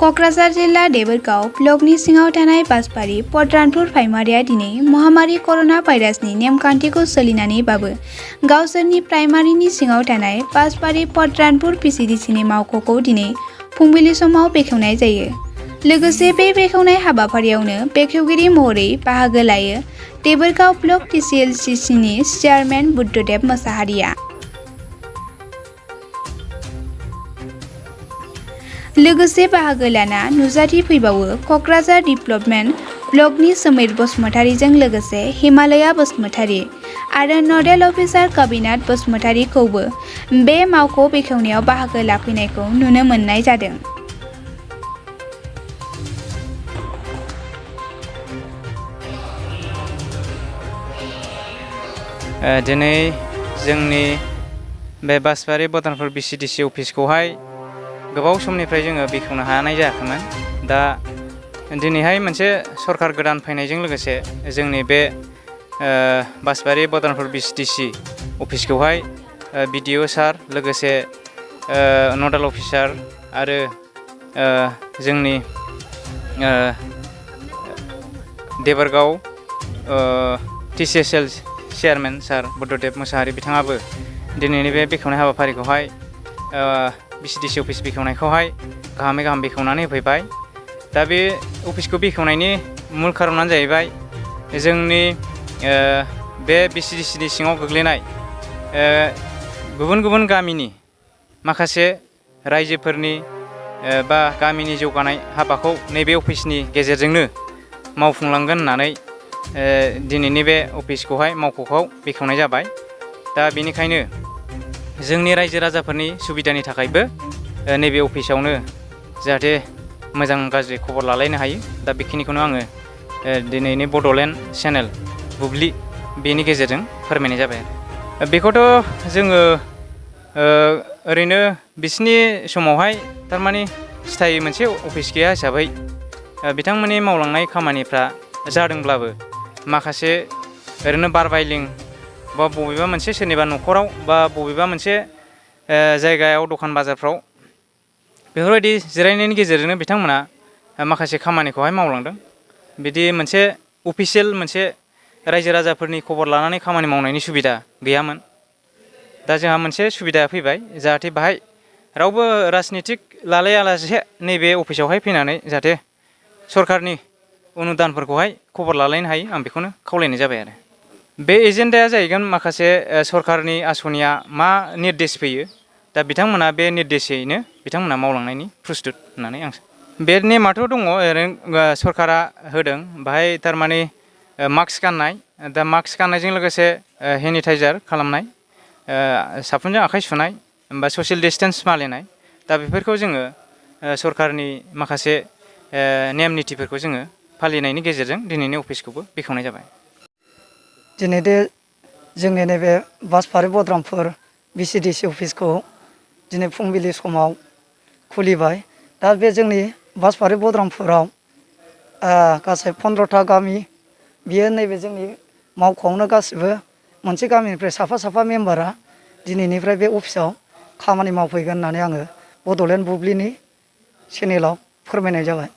क'क्राझार जिल्ला देबोरगाव ब्लकनि सिङाव थानाय बासबारि पद्रानपुर प्राइमारिया दिनै महामारी कर'ना भाइरासनि नेमखान्थिखौ सोलिनानैबाबो गावसोरनि प्राइमारिनि सिङाव थानाय बासबारि पद्रानपुर पिसिडिसिनि मावख'खौ दिनै फुंबिलि समाव बेखेवनाय जायो। लोगोसे बे बेखेवनाय हाबाफारियावनो बेखेवगिरि महरै बाहागो लायो देबोरगाव ब्लक TCLCCनि चेयारमेन बुद्धदेब मोसाहारिया। लोगोसे बाहागो लाना नुजाथि फैबावो क'क्राझार डेभेलपमेन्ट ब्लकनि सोमैर बसुमतारीजों लोगोसे हिमालया बसुमतारी आरो नडेल अफिसार काबिनाथ बसुमतारीखौबो बे मावख' बेखेवनायाव बाहागो लाफैनायखौ नुनो मोननाय जादों। दिनै जोंनि बे बासबारि पद्रानपुर BCDC अफिसखौहाय गोबाव समनिफ्राय जोङो बेखेवनो हानाय जायाखैमोन। दा दिनैहाय मोनसे सरकार गोदान फैनायजों लोगोसे जोंनि बे बासबारि पद्रानपुर BCDC अफिसखौहाय BDO सार लोगोसे नडाल अफिसार आरो जोंनि देबोरगाव TCSL चेयारमेन सार बुद्धदेब मोसाहारि बिथाङाबो दिनैनि बे बेखेवनाय हाबाफारिखौहाय BCDC अफिस बेखेवनायखौहाय गाहामै गाहाम बेखेवनानै होफैबाय। दा बे अफिसखौ बेखेवनायनि मुल खारनानो जाहैबाय जोंनि बे BCDCनि सिङाव गोग्लैनाय गुबुन गुबुन गामिनि माखासे रायजोफोरनि बा गामिनि जौगानाय हाबाखौ नैबे अफिसनि गेजेरजोंनो मावफुंलांगोन होननानै दिनैनि बे अफिसखौहाय मावख'खौ बेखेवनाय जाबाय। दा बेनिखायनो जोंनि रायजो राजाफोरनि सुबिदानि थाखायबो नैबे अफिसावनो जाहाथे मोजां गाज्रि खबर लालायनो हायो। दा बेखिनिखौनो आङो दिनैनि बड'लेण्ड चेनेल बुब्लि बेनि गेजेरजों फोरमायनाय जाबाय। बेखौथ' जोङो ओरैनो बिसिनि समावहाय थारमाने सिथायै मोनसे अफिस गैया हिसाबै बिथांमोननि मावलांनाय खामानिफ्रा जादोंब्लाबो माखासे ओरैनो बारबायलिं बा बबेबा मोनसे सोरनिबा न'खराव बा बबेबा मोनसे जायगायाव दखान बाजारफ्राव बेफोरबायदि जिरायनायनि गेजेरजोंनो बिथांमोना माखासे खामानिखौहाय मावलांदों। बिदि मोनसे अफिसियेल मोनसे रायजो राजाफोरनि खबर लानानै खामानि मावनायनि सुबिदा गैयामोन। दा जोंहा मोनसे सुबिदा फैबाय जाहाथे बाहाय रावबो राजनितिक लालायालासे नैबे अफिसावहाय फैनानै जाहाथे सरकारनि अनुदानफोरखौहाय खबर लालायनो हायो। आं बेखौनो खावलायनाय जाबाय आरो बे एजेन्डाया जाहैगोन माखासे सरकारनि आसनिया मा निर्देश फैयो दा बिथांमोना बे निर्देशयैनो बिथांमोना मावलांनायनि प्रस्तुत होननानै आं बे नेमाथ' दङ ओरैनो सरकारा होदों बाहाय थारमाने मास्क गाननाय। दा मास्क गाननायजों लोगोसे हेनिटाइजार खालामनाय साफुनजों आखाइ सुनाय बा ससियेल डिसटेन्स मानिनाय। दा बेफोरखौ जोङो सरकारनि माखासे नेम निथिफोरखौ जोङो फालिनायनि गेजेरजों दिनैनि अफिसखौबो बेखेवनाय जाबाय। दिनै जोंनि नैबे बासबारि पद्रानपुर BCDC अफिसखौ दिनै फुंबिलि समाव खुलिबाय। दा बे जोंनि बासबारि पद्रानपुराव गासै 15था गामि बियो नैबे जोंनि मावख'आवनो गासिबो मोनसे गामिनिफ्राय साफा मेम्बारा दिनैनिफ्राय बे अफिसाव खामानि मावफैगोन होननानै आङो बड'लेण्ड बुब्लिनि चेनेलाव फोरमायनाय जाबाय।